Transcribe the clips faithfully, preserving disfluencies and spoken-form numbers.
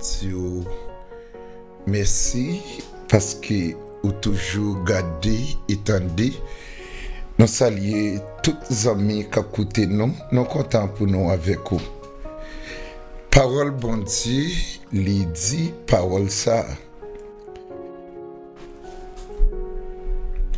Yo, mèsi paske ou toujou gade e tande. Nou salye tout zanmi k ap koute nou. Nou kontan pou nou avèk ou. Pawòl Bondye, li di pawòl sa a.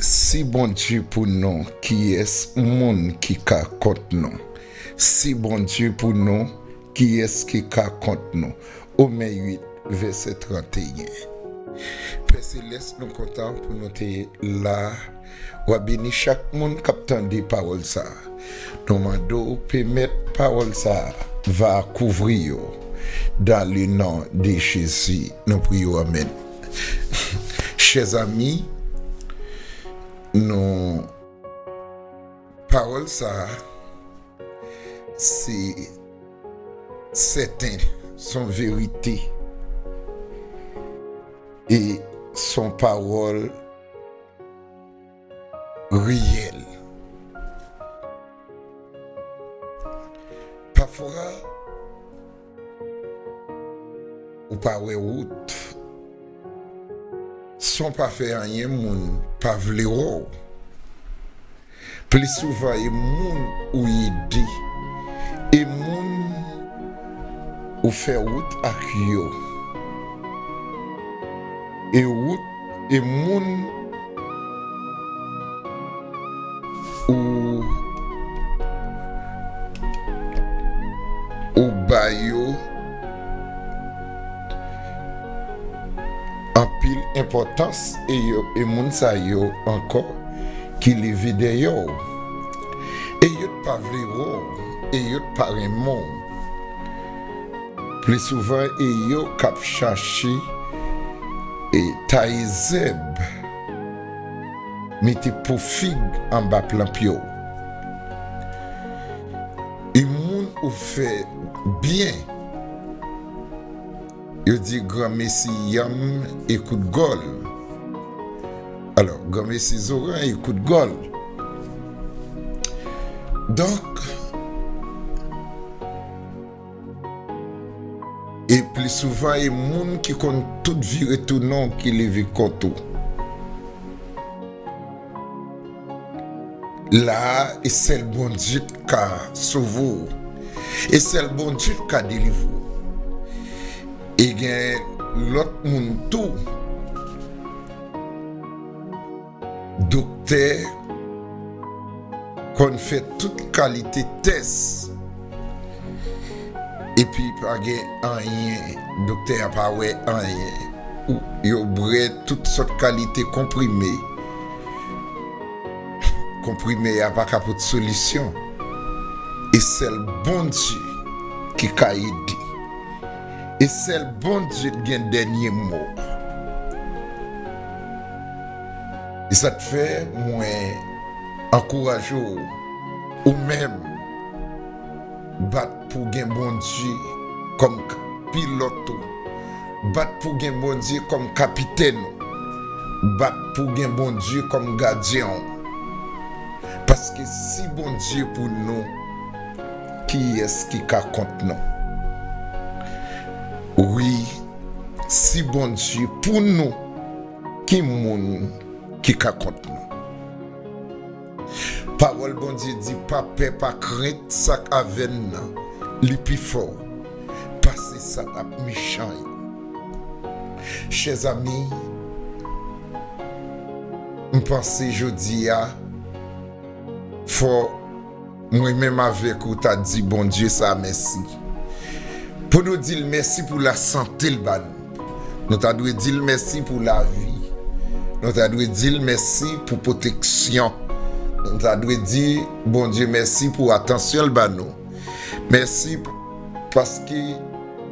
Si Bondye pou nou, kiyès moun ki ka kont nou? Si Bondye pou nou, kiyès ki ka kont nou? Omen uit, vèsè trannteyen. Pè Selès, nou kontan pou nou te la. W a beni chak moun k ap tande pawòl sa a. Nou mande w pèmèt pawòl sa a va kouvri yo. Dans le nom de Jésus, nou priye w, amèn. Chè zanmi, nou, pawòl sa a, se sèten, se yon verite. E se yon pawòl reyèl. Pafwa, ou pa wè wout. San w pa fè anyen, moun pa vle wè w. Pli souvan, e moun ou ede, e moun ou fè wout ak yo, e wout, e moun ou, ou ba yo anpil enpòtans, e yo, e moun sa yo ankò ki leve dèyè w. E yo t pa vle wè w, e yo t pa renmen w. Pli souvan, e yo k ap chache e taye zèb, mete po fig anba plan pye w. E moun ou fè byen, yo di granmesi yanm e kout gòl. Alò, granmesi zoran e kout gòl. Donk, e pli souvan, e moun ki konn tout vire tounen w ki leve kont ou. La a, e sèl Bondye k ka sove w. E sèl Bondye k ka delivre w. E gen lòt moun tou. Doktè konn fè tout kalite tès. Epi pa gen anyen, doktè a pa wè anyen. Ou, yo bwè tout sòt kalite konprime. Konprime a pa ka pote solisyon. E sèl Bondye ki ka ede. E sèl Bondye ki gen dènye mo. E sa k fè mwen ankouraje w, ou menm, bat pou gen Bondye kòm k-, pilòt ou. Bat pou gen Bondye kòm kapitèn ou. Bat pou gen Bondye kòm gadyen w. Paske si Bondye pou nou, kiyès ki ka kont nou? Wi, si Bondye pou nou, ki moun ki ka kont nou? Pawòl Bondye di, pa pè, pa krent, sa k avè n nan, li pi fò pase sa k ap mechan yo. Chè zanmi, m panse jodi a, fò mwen menm avèk ou ta di Bondye sa mèsi. Pou nou di l mèsi pou lasante l ba nou. Nou ta dwe di l mèsi pou lavi. Nou ta dwe di l mèsi pou pwoteksyon. Nou ta dwe di Bondye mèsi pou atansyon l ba nou. Mèsi p-, paske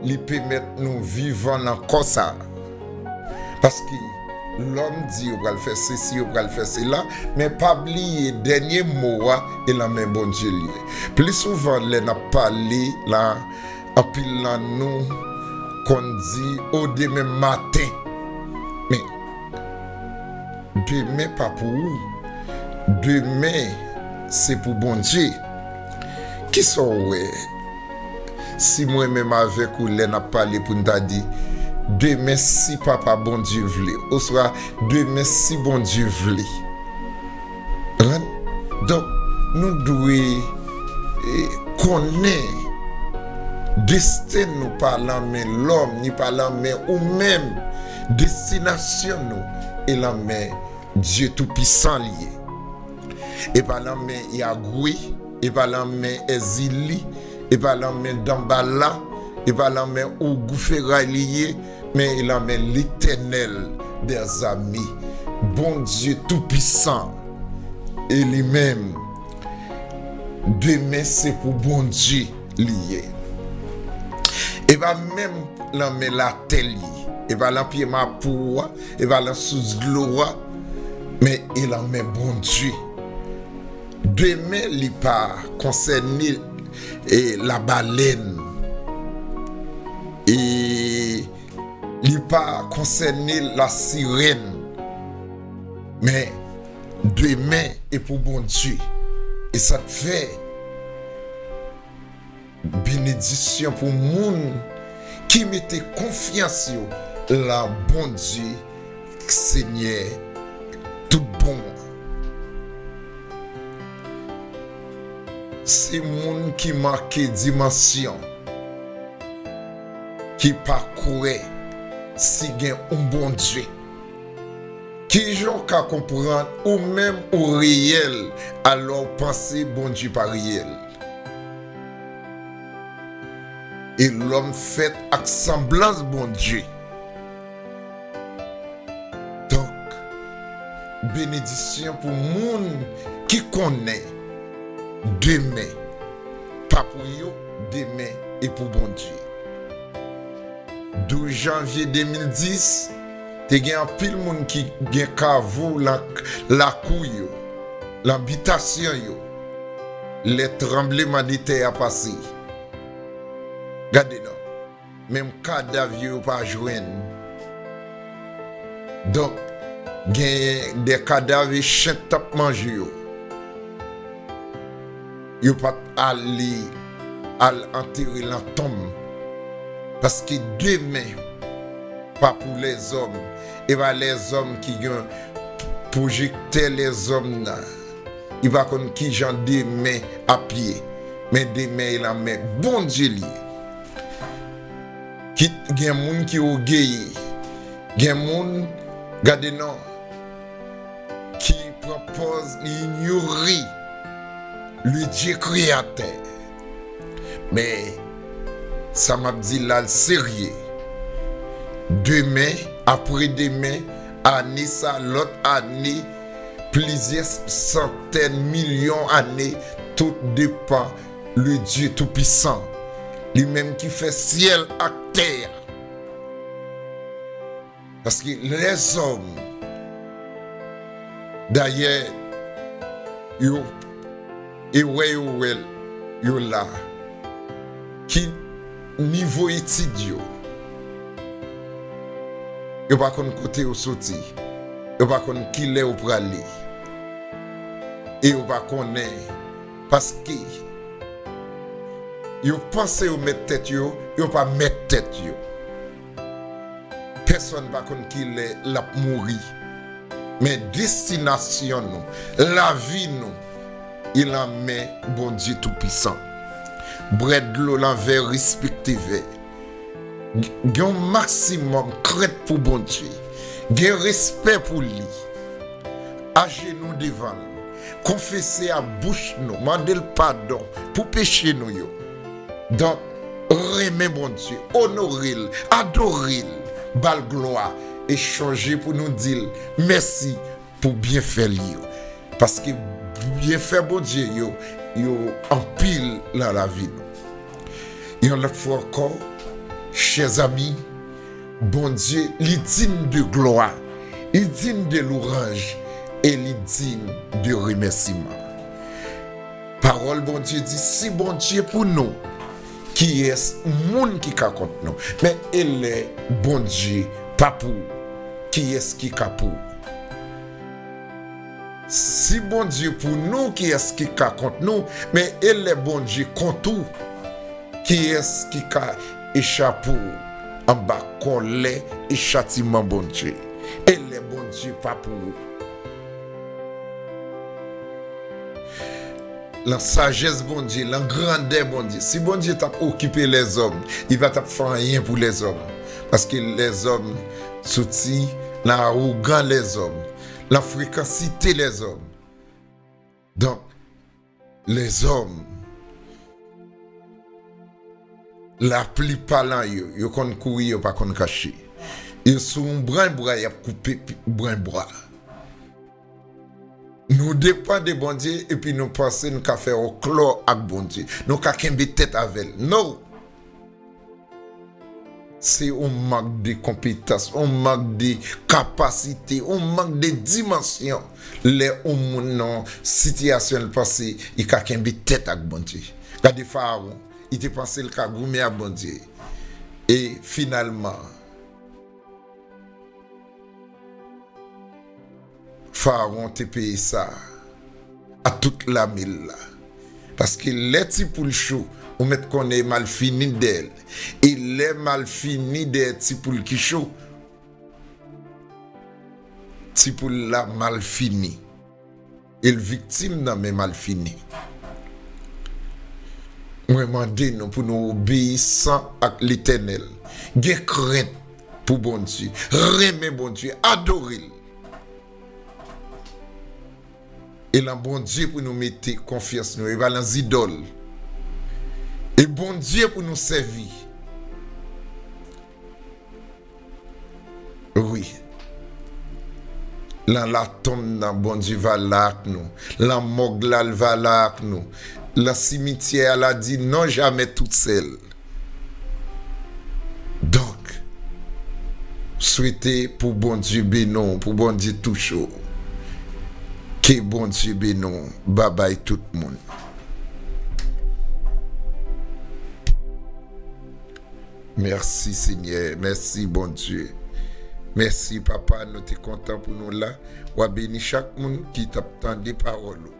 li pèmèt nou vivan nan kò sa a. Paske lòm di yo pral fè sesi, yo pral fè sela, men pa bliye dènye mo a e nan men Bondye l ye. Pli souvan, lè n ap pale la, anpil nan nou konn di, "O, demen maten." Men, demen pa pou ou. Demen, se pou Bondye. Kisa w wè? Si mwen menm avèk ou, lè n ap pale pou n ta di, demen si Papa Bondye vle, oswa demen si Bondye vle. Rann? Donk, nou dwe, eh, konnen desten nou pa lan men lòm, ni pa lan men ou menm. Destinasyon nou e lan men Dye Toupisan li ye. E pa lan men Yagwe, e pa lan men Èzili, e pa lan men Danbala, e pa lan men Ougou Feray li ye, men e lan men Letènèl dèzame, Bondye Toupisan. E li menm, demen se pou Bondye li ye. E pa menm lan men latè li ye, e pa lan pye mapou a, e pa lan sous dlo a, men e lan men Bondye. Demen li pa konsène, e, labalèn, e li pa konsène lasirèn, men demen e pou Bondye. E sa k fè benedisyon pou moun ki mete konfyans yo lan Bondye, Senyè tout bon an. Se moun ki manke dimansyon, ki pa kwè si gen yon Bondye. Kijan w ka konprann ou menm ou reyèl, alò w panse Bondye pa reyèl? E lòm fèt ak sanblans Bondye. Donk, benedisyon pou moun ki konnen demen pa pou yo, demen e pou Bondye. Douz janvye de mil dis, te gen anpil moun ki gen kavo lan lakou yo, lan bitasyon yo, lè tranbleman de tè a pase. Gade non, menm kadav yo, yo pa jwenn. Donk, genyen de kadav e chen t ap manje yo. Yo pa t ale al antere lan tonm. Paske demen pa pou lèzòm. E pa lèzòm ki gen pwojektè lèzòm nan. Li pa konn kijan demen ap ye. Men demen e lan men Bondye li ye. Kit gen moun ki ògeye, gen moun, gade non, ki pran pòz li inyore le Dye kreyatè. Men, sa m ap di la, l serye. Demen, apre demen, ane sa, lòt ane, plizyè santèn milyon ane, tout depann le Dye Toupisan, li menm ki fè syèl ak tè a. Paske lèzòm, dayè, yo, e wè yo wè yo la, ki nivo etid yo, yo pa konn kote yo soti, yo pa konn kilè yo prale, e yo pa konnen, paske yo panse yo mèt tèt yo, yo pa mèt tèt yo. Pèsonn pa konn kilè l ap mouri. Men destinasyon nou, lavi nou, e lan men Bondye Toupisan. Bwè dlo lan vè, respekte vè. Gen yon maksimòm krent pou Bondye. Gen respè pou li. Ajenou devan l. Konfese ak bouch nou, mande l padon pou peche nou yo. Donk, renmen Bondye, onore l, adore l, ba l glwa, e chonje pou nou di l mèsi pou byenfè li yo. Paske byenfè Bondye yo, yo anpil nan lavi nou. Yon lòt fwa ankò, chè zanmi, Bondye, li digne de glwa, li digne de louranj, e li digne de remèsiman. Pawòl Bondye di, si Bondye pou nou, kiyès moun ki ka kont nou? Men e lè Bondye pa pou ou, kiyès ki ka pou ou? Si Bondye pou nou, kiyès ki ka kont nou? Men e lè Bondye kont ou, kiyès ki ka echape w? anba kòlè e chatiman Bondye. E lè Bondye pa pou ou. Lan sajès Bondye, lan grandè Bondye. Si Bondye t ap okipe lèzòm, li pa t ap fè anyen pou lèzòm. Paske lèzòm soti lan awogan lèzòm, lan frekansite lèzòm. Donk, lèzòm, laplipa lan yo, yo konn kouri, yo pa konn kache. Yo sou yon branch bwa, y ap koupe pi-, branch bwa. Nou depann de Bondye, epi nou panse nou ka fè wòklò ak Bondye. Nou ka kenbe tèt avè l. No! Se yon mank de konpetans, yon mank de kapasite, yon mank de dimansyon. Lè yon moun nan sitiyasyon l panse li ka kenbe tèt ak Bondye. Gade Farawon, li te panse l ka goumen ak Bondye. E finalman, Farawon te peye sa a tout lame l la. Paske lè ti poul cho, ou mèt konnen e malfini dèyè l. E lè malfini dèyè ti poul ki cho, ti poul la malfini. E l viktim nan men malfini. Mwen mande nou pou nou obeyisan ak Letènèl. Gen krent pou Bondye. Renmen Bondye. Adore l. E lan Bondye pou nou mete konfyans nou, e pa lan zidòl. E Bondye pou nou sèvi. Wi. Lan latonm nan, Bondye va la ak nou. Lan mòg la, l va la ak nou. Lan simityè a, l a di non jamè tousèl. Donk, swete pou Bondye beni w, pou Bondye touche w. Ke Bondye beni w. Babay tout moun. Mèsi, Senyè. Mèsi, Bondye. Mèsi, Papa. Nou te kontan pou nou la. W a beni chak moun ki t ap tande pawòl ou.